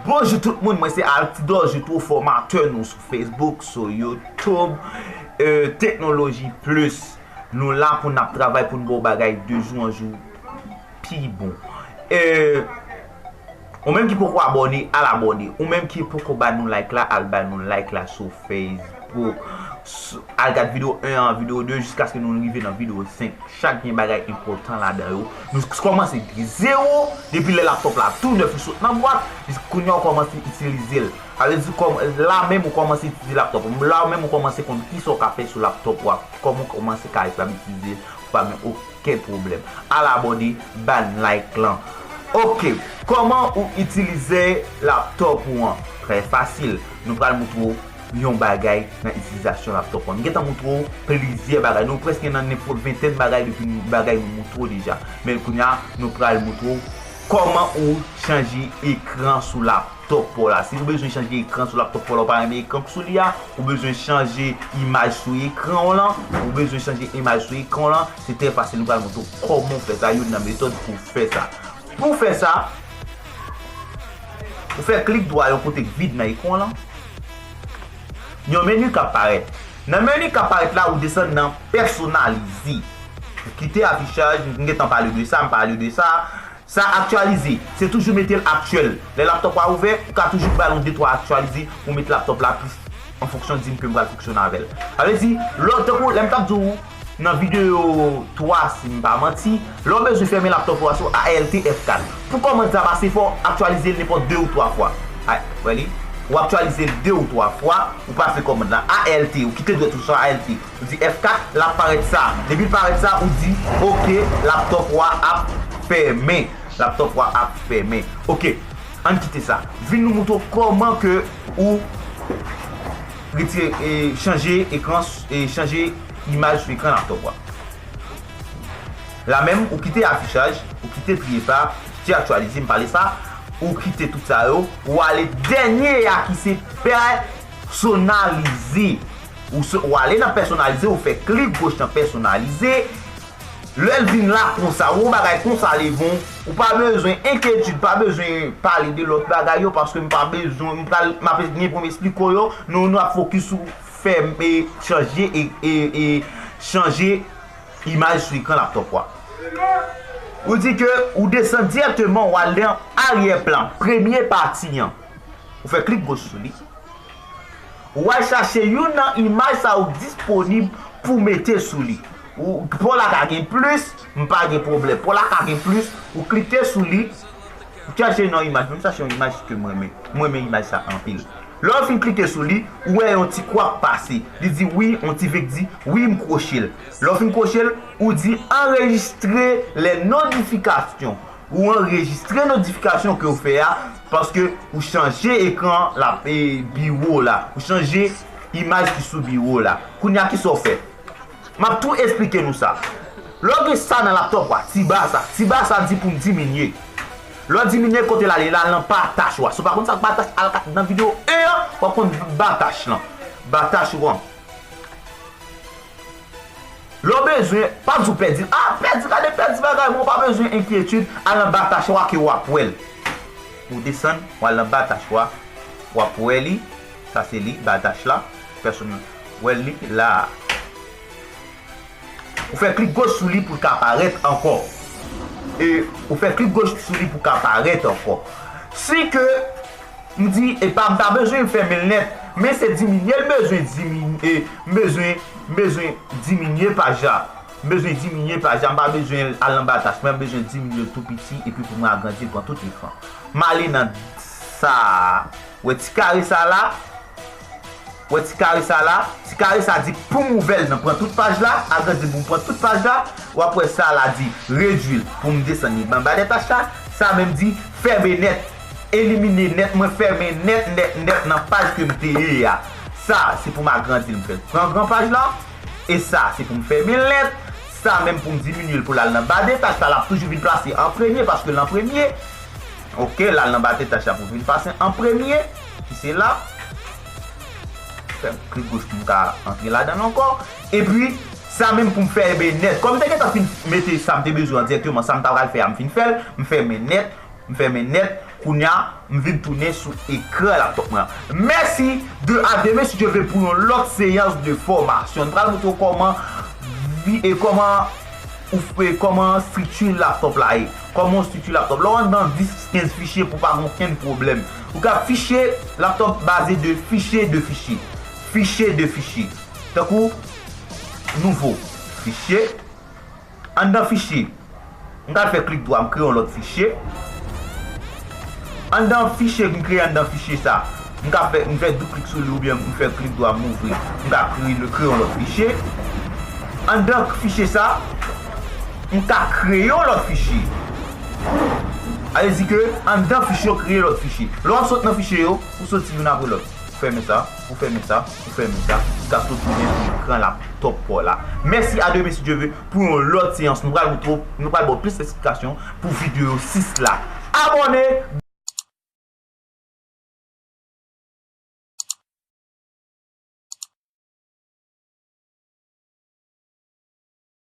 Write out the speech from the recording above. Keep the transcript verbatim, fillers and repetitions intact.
Bonjou tout moun, mwen se Altidor Jutwo, fòmatè nou sou Facebook, sou YouTube, euh, Teknoloji Plis. Nou la pou n ap travay pou n ba w bagay de jou an jou pi bon. Euh, ou menm ki poko abòne, al abòne. Ou menm ki poko ba nou like la, al ba nou like la sou Facebook. S- Al gad videyo en an, videyo de, jiskaske nou rive nan videyo senk. Chak gen bagay enpòtan ladan yo. Nou s- kòmanse de zewo, depi lè laptòp la tou nèf, li sot nan bwat, jis kounye a w kòmanse itilize l. Sa vle di kòm, la menm ou kòmanse itilize laptòp ou. La menm ou kòmanse konn kisa w ka fè sou laptòp ou a. Kòman w kòmanse ka itilize l, ou pa gen okenn pwoblèm. Al abòne, ban like lan. Ok, kòman ou itilize laptòp ou an? Trè fasil. Nou pral montre w yon bagay nan itilizasyon laptòp ou an. M gentan montre w plizyè bagay. Nou prèske nan nenpòt ventèn bagay depi bagay nou montre w deja. Men kounye a, nou pral montre w kòman ou chanje ekran sou laptòp ou la. Si ou bezwen chanje ekran sou laptòp ou la, ou pa renmen ekran k sou li a, ou bezwen chanje imaj sou ekran w lan, ou bezwen chanje imaj sou ekran w lan, se trè fasil, nou pral montre w kòman w fè sa, youn nan metòd pou w fè sa. Pou w fè sa, ou fè klik dwa yon kote k vid nan ekran w lan, yon meni k ap parèt. Nan meni k ap parèt la, ou desann nan pèsonalize. Ou kite afichaj, m gentan pale de sa, m pale de sa. Sa aktyalize, se toujou mete l aktyèl. Lè laptòp ou a ouvè, ou ka toujou ba l yon de twa aktyalize pou w met laptòp la plis an fonksyon di m ke m pral fonksyone avè l. Sa vle di, lè w tankou, lè m t ap di w nan videyo twa, si m pa manti, lè w bezwen fèmen laptòp ou a sou A L T F kat. Pou kòmand sa pase, fò w aktyalize l nenpòt de ou twa fwa. Ay, wè li? Ou aktyalize l de ou twa fwa, ou pase kòmand la A L T, ou kite dwèt ou sou A L T. Ou di F kat, l ap parèt sa. Depi l parèt sa, ou di, "Ok, laptòp ou a ap fèmen." Laptòp ou a ap fèmen. Ok, ann kite sa. Vin nou montre w kòman ke ou retire, e, chanje ekran, e, chanje imaj sou ekran laptòp ou a. La menm, ou kite afichaj, ou kite triye sa, ou kite aktyalize, m pale sa, ou kite tout sa yo, ou ale dènye a ki se pèsonalize. Ou, se- ou ale nan pèsonalize, ou fè klik goch nan pèsonalize. Lè l vin la konsa, ou bagay konsa levon, ou pa bezwen enkyetid, pa bezwen pale de lòt bagay yo, paske m pa bezwen, m pral, m ap gen pou m esplike w yo, nou, nou ap fokis sou fè, e, chanje, e, e, e, chanje imaj sou ekran laptòp ou a. Ou di ke ou desann dirèkteman, ou al nan aryè plan, premye pati an. Ou fè klik goch sou li. Ou al chache youn nan imaj sa yo k disponib pou mete sou li. Ou, pa w la ka gen plis, m pa gen pwoblèm. Pa w la ka gen plis, ou klike sou li, ou chache yon imaj. Mwen m chache yon imaj ke mwen renmen. Mwen renmen imaj sa anpil. Lè w fin klike sou li, ou wè yon ti kwa k pase. Li di wi, yon ti V k di wi, m kwoche l. Lè w fin kwoche l, ou di enregistre les notifications. Ou anrejistre notifikasyon ke w fè a, paske ou chanje ekran la, e, biwo la. Ou chanje imaj ki sou biwo la. Kounye a, kisa w fè? M ap tou esplike nou sa. Lè w gen sa nan laptòp ou a, ti ba sa. Ti ba sa di pou m diminye. Lè w diminye, kote l ale la, nan batach ou a. Si w pa konn sa k batach, al kat nan videyo en an, w ap konn batach lan. Batach ou an. Lè w bezwen, pa di w pèdi. Ah, pèdi, gade pèdi bagay mwen, ou pa bezwen enkyetid, al nan batach ou a ke w ap wè l. Ou desann, ou al nan batach ou a, w ap wè li. Sa se li, batach la. Pèsonn wè li la. Ou fè klik goch sou li pou l ka parèt ankò. E ou fè klik goch sou li pou l ka parèt ankò. Si ke M di, epa, m ta bezwen fèmen l nèt, men se diminye l bezwen diminye, m bezwen, m bezwen diminye paj la. M bezwen diminye paj la, m pa bezwen al nan batach, men m bezwen diminye l tou piti, epi pou mwen agrandi l pran tout ekran. M ale nan sa a. Wè ti kare sa la? Wè ti kare sa la? Ti kare sa di pou m ouvè l nan pran tout paj la, agrandi l pou m pran tout paj la. W ap wè sa la di redwi l pou m desann li anba dètach la. Sa menm di fèmen nèt. Elimine nèt, mwen fèmen nèt, nèt, nèt nan paj ke m te ye a. Sa, se pou m agrandi l, m fè l gran, gran paj la. E sa, se pou m fèmen l nèt. Sa menm pou m diminye l pou l al nan ba dètach la, l ap toujou vin plase an premye, paske l an premye. Ok, l al nan ba dètach la pou vin pase an premye. Ki se la. Fè m klik goch pou m ka antre ladan l ankò. Epi, sa menm pou m fèmen nèt. Kòm m te gentan fin mete sa m te bezwen an dirèkteman, sa m ta pral fè a, m fin fè l, m fèmen nèt, m fèmen nèt. Kounye a, m vin tounen sou ekran laptop mwen. Mèsi, de a demen si Dye ve pou yon lòt seyans de fòmasyon. Nou pral montre w kòman vi- e kòman ou fè, kòman estrikti laptop la ye. Kòman w estrikti laptop. Lè w anndan dis, kenz fichye pou pa gen okenn pwoblèm. Ou ka fichye, laptop baze de fichye, de fichye. Fichye, de fichye. Tankou, nouvo. Fichye. Anndan fichye. M ka fè klik dwa, m kreye yon lòt fichye. Anndan fichye, m kreye anndan fichye sa. M ka fè, m fè doub klik sou li oubyen m fè klik dwa, m ouvri. M ka kreye, kreye yon lòt fichye. Anndan fichye sa, m ka kreye yon lòt fichye. Sa vle di ke anndan fichye yo kreye lòt fichye. Lè w ap sot nan fichye yo, ou soti youn apre lòt. Ou fèmen sa, ou fèmen sa, ou fèmen sa, jiskaske w tounen sou ekran laptop pa w la. Mèsi, a demen si Dye ve, pou yon lòt seyans. Nou pral montre w, nou pral ba w plis esplikasyon pou videyo sis la. Abòne!